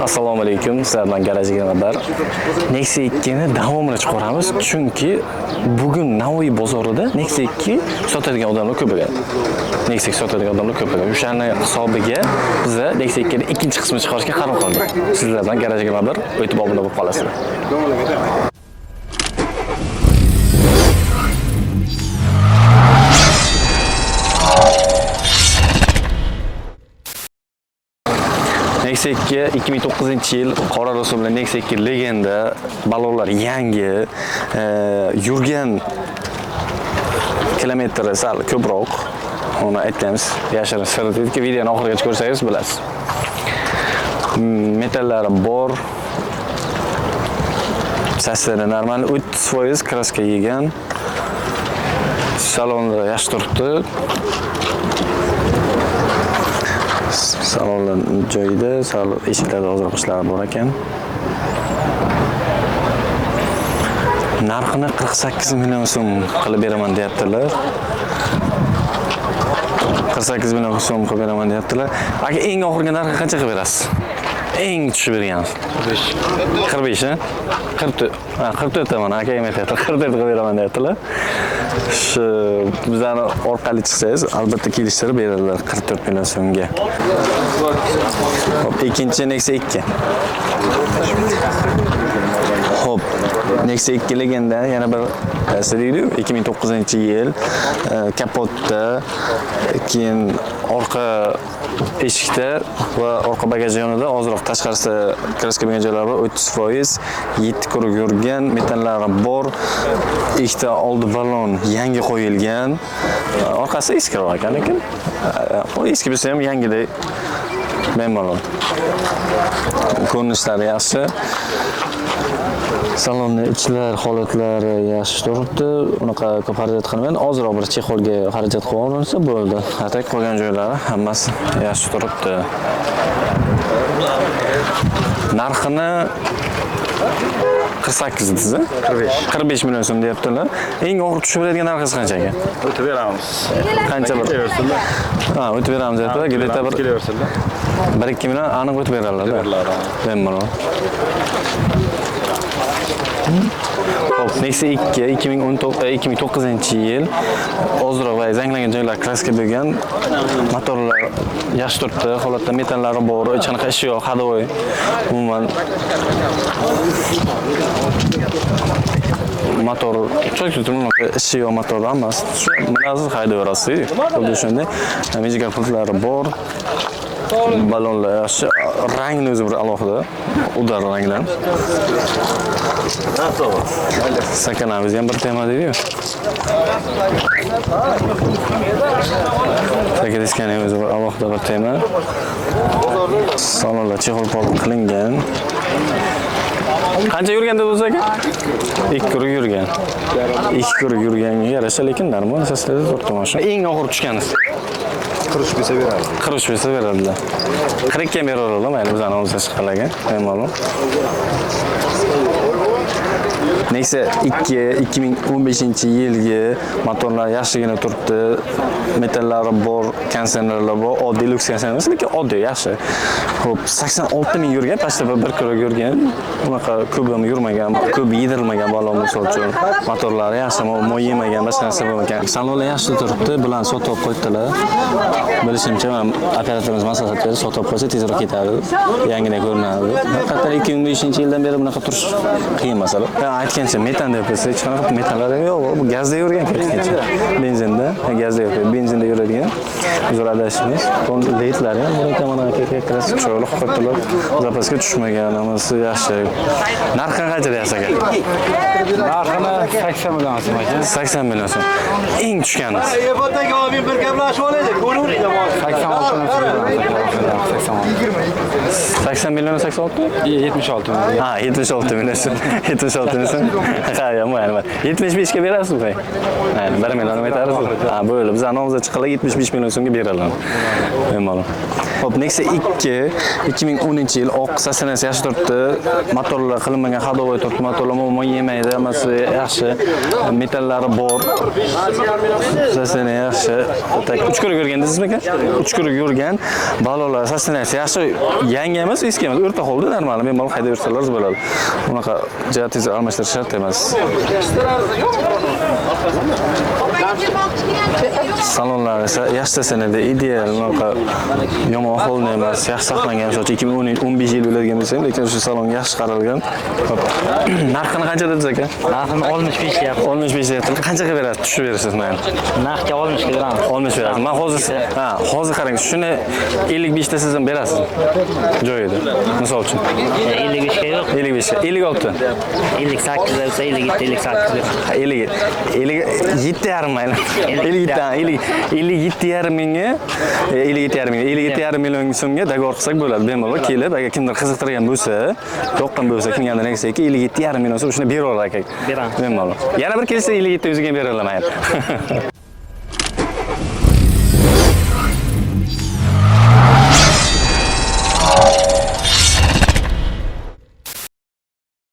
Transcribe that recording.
Assalomu alaykum, sizlar bilan Garaj 21. Nexia 2 ni davomini chiqaramiz, chunki bugun Navoiy bozorida Nexia 2 sotadigan odamlar ko'paygan. Nexia 2 sotadigan odamlar ko'paygan. O'shani hisobiga biza Nexia 2 ni ikkinchi qismini chiqarishga qaror qildik. Sizlar bilan Garaj 21 o'tib obuna bo'lib qolasizlar. Nexia 2 2009-yil qora rusumli Nexia 2 legenda, balonlar yangi, yurgan kilometri sal ko'proq. Uni aytamiz, yashirin sir dedikki, videoni oxirigacha ko'rsangiz bilasiz. Metallari bor. Saslari normal, 30% kraska yegan. Salonda yaxshi turibdi. Salonlar joyida, sal eshiklarda ozroq ishlar bor ekan. Narxini 48 million so'm qilib beraman deyaptilar. 48 million so'm qilib beraman deyaptilar. Aka, eng oxirgi narxi qancha qilib berasiz? Eng tushib bergansiz. 45, ha? 44, ha, 44 mana aka ham aytyapti. 44 qilib beraman deyaptilar. Shu bizani orqali chiqsangiz, albatta kelishtirib beradilar 44 million so'mga. Hop, ikkinchi Nexia 2. Hop, Nexia 2 legenda yana bir deydi, 2009-yil, kapotda, keyin orqa eshikda va orqa bagaj yonida ozroq tashqarisi kraska bo'lgan joylari bor, 30%, 7 kuruq yurgan, metallari bor, ikkita oldi balon yangi qo'yilgan, orqasi eskiroq ekan, lekin eski bo'lsa ham yangidek bemalol. Ko'rinishlari yaxshi. Salonni ichlar holatlari yaxshi turibdi. Unaqa ko'p xarajat qilmagan, ozroq bir chexolga xarajat qilib olinsa bo'ldi. Atak qolgan joylari hammasi yaxshi turibdi. Narxini 48 dedingiz-a? 45. 45 million so'm deyaptilar. Eng og'ir tushib beradigan narxingiz qancha aka? O'tib beramiz. Qancha bir? Kelaversinlar. Ha, o'tib beramiz deyaptilar. Gileta bir kelaversinlar. 1-2 million aniq o'tib beradilar. Beriladi. Bemalol. Hop, Nexia 2 2009-yil ozroq va zanglagan joylar kraska bo'lgan. Motorlar yaxshi turibdi, holatda metallari bor, hech qanaqa ishi yo'q, ходовой. Umuman motor cho'k unaqa ishi yo'q motorda hammasi. Shu minasiz haydayverasiz. Xuddi shunday. Muzika pultlari bor. Balonlar yaxshi, rangni o'zi bir alohida, udar ranglar. Sakanamiz ham bir tema deydi-yu. Sakadiskani o'zi bir alohida bir tema. Salonlar chexol pol qilingan. Qancha yurgan dedingiz aka? 2 kuruq yurgan. 2 kuruq yurganga yarasha, lekin normal saslarda turibdi mashina. Eng oxir tushganisi 43 bersa beradi. 43 bersa beradilar. 42 ham beraveradilar, mayli bizani oldimizga chiqqanlarga, bemalol. Nexia 2 2015-yilgi motorlar yaxshigina turibdi. Metallari bor, konditsionerlar bor, oddiy lyuks konditsioner emas, lekin oddiy, yaxshi. Xo'p, 86 ming yurgan, pastda bir kuruq yurgan. Unaqa ko'p ham yurmagan, ko'p yedirmagan balon misol uchun. Motorlari yaxshi, moy yemagan, boshqa narsa bo'lmagan. Salonlar yaxshi turibdi, bularni sotib qo'ydilar. Bilishimcha, mana operatorimiz maslahat berdi, sotib qo'ysa tezroq ketadi, yangiday ko'rinadi. Haqiqatan 2005-yildan beri bunaqa turish qiyin masala. Aytgancha metan deb qo'ysa, hech qanaqa metanlar ham yo'q, bu gazda yurgan aytgancha. Benzinda, gazda yo'q, benzinda yuradigan. Uzr adashimiz. Letlari ham bor ekan, mana aka kraska chiroyli qilib qo'yibdilar. Zapaska tushmagan, hammasi yaxshi. Narxi qancha deyapsiz aka? Narxini 80 million so'm aka. 80 million so'm. Eng tushgani. Epoteka olib bir gaplashib olaylik, ko'ravering jamoat. 86 million so'm. 86. 80 million 86? 76 million. Ha, 76 million so'm. 76 Shunisi? Ha, mayli, mayli. 75 ga berasizmi? Mayli, 1 million aytasiz. Ha, bo'ldi. Bizning nomimizda chiqqanlar 75 million so'mga beriladi. Bemalol. Xo'p, Nexia 2 2010-yil, oq, состояние si yaxshi turibdi. Motorlar qilinmagan, ходовой turibdi. Motorlar umuman yemaydi, hammasi yaxshi. Metallari bor. Состояние yaxshi. Так, 3 kir yurgan deysizmi aka? 3 kir yurgan. Balolar, состояние si yaxshi. Yangi emas, eski emas. O'rta holda, normal. Bemalol haydab yursalar bo'ladi. Unaqa jihatingizni almashtirish shart emas. Salonlar esa yaxshi sanada, ideal, unaqa yomon ahvolda emas, yaxshi saqlangan. Misol uchun 2015 yil bo'ladigan bo'lsa ham, lekin shu salonga yaxshi qaralgan. Xo'p. Narxini qancha dedingiz, aka? Narxini 65 deyapti. 65 deyapti. Qancha qilib berasiz? Tushib berasiz mayli. Narxga 60 ga beramiz. 60 berasiz. Man hozir, ha, hozir qarang, shuni 55 ta siz ham berasiz. Joyida. Misol uchun. 55 ga yo'q. 55, 56. 58 bo'lsa, 57, 58 beramiz. Ha, 50, 57 yarim mayli. 57, 50, 57 yarim mingga, 57 yarim ming, 57 yarim million so'mga договор qilsak bo'ladi. Bemalol kelib, agar kimdir qiziqtirgan bo'lsa, yoqqan bo'lsa, kimgadir Nexia 57 yarim million so'm shuni beraveradi aka. Beramiz. Bemalol. Yana bir kelsa 57 o'ziga ham beradi mayli.